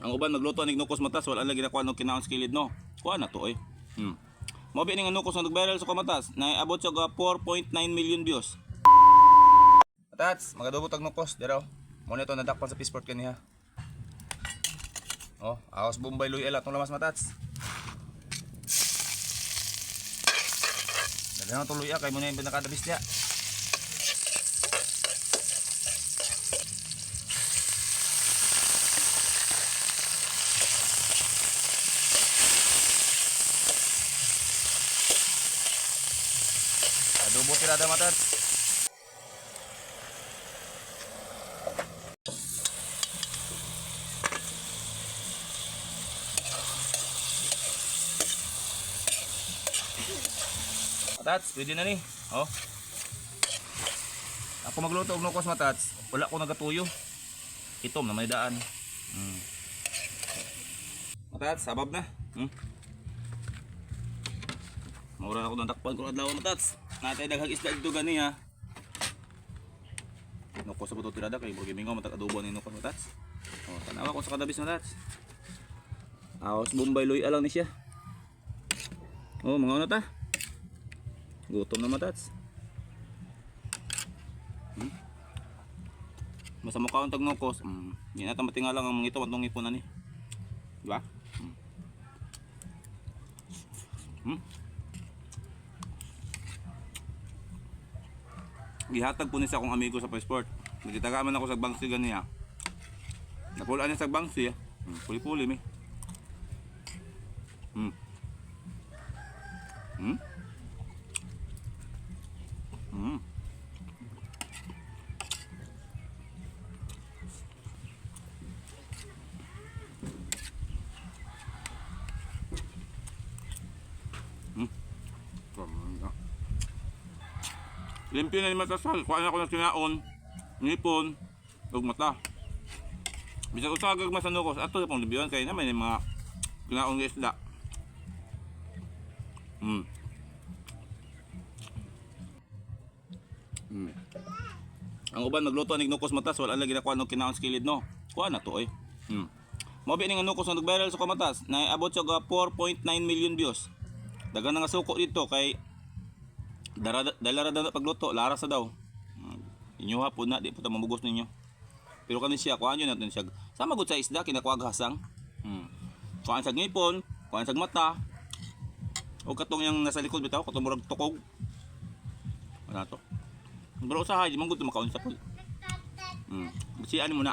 Ang uban nagluto anig nukos matas, wala lagi nakuha og kinaon sa kilid, no. Kuha na to oy. Mao ni nga nukos nga nag-viral sa kamatas, naabot siya og 4.9 million views. Matats, magadubo tag nukos, diraw. Mo nito nadakpan sa passport kaniha. Oh, aos Bombay Luy atong lamas, matats. Daghan na tuloy kay mo na yung pinakadabis niya. Adobo tirada, matats. Matats, pwede na ni. Oh. Ako magluto og nukos, matats, wala ko nagatuyo. Itom na may daan. Matats, sabab na. Maura ako ng takpan ko adlaw, matats. Natay daghang isda dito gani ha. Nukos sa buto tirada kay murag mingaw matag adobo ni nukos, matats. Oh, tanawa ko sa kadabis, matats. Aos Bombay Luy lang ni siya. Oh, mga ano ta? Gutom na, matats. Basta mukha ang tagnukos. Hindi na matinga lang ang mga ito atong ipon ani. Diba? Gihatag po ni sa akong amigo sa passport. Nagitagaman ako sa bangsi ganiya. Napulaan niya sa bangsi. Puli-puli mi. Limpyo na ni matasal. Kuha na ako ng sinaon, ngipon, ug mata. Bisag usa kag masanukos, ato pong limpyon kay naman yung mga kinaon nga isda. Ang uban nagluto anig nukos matas, wala lagi nakuha og kinaon sa kilid, no. Kuha na to oy. Mao ni nga nukos nga nag-viral sa kamatas, naabot siya og 4.9 million views. Daghan na nga suko dito kay dara dalara daw na pagluto, lara sa daw. Inyo ha po na di po ta mamugos ninyo. Pero kani siya kuan yun natin siya. Sama gud sa isda kinakuha hasang. Kuan sa ngipon, kuan sa mata. O katong yang nasa likod bitaw, katong murag tukog. Wala to. Pero usahay, di man gud makaon sa pul. Sian mo na.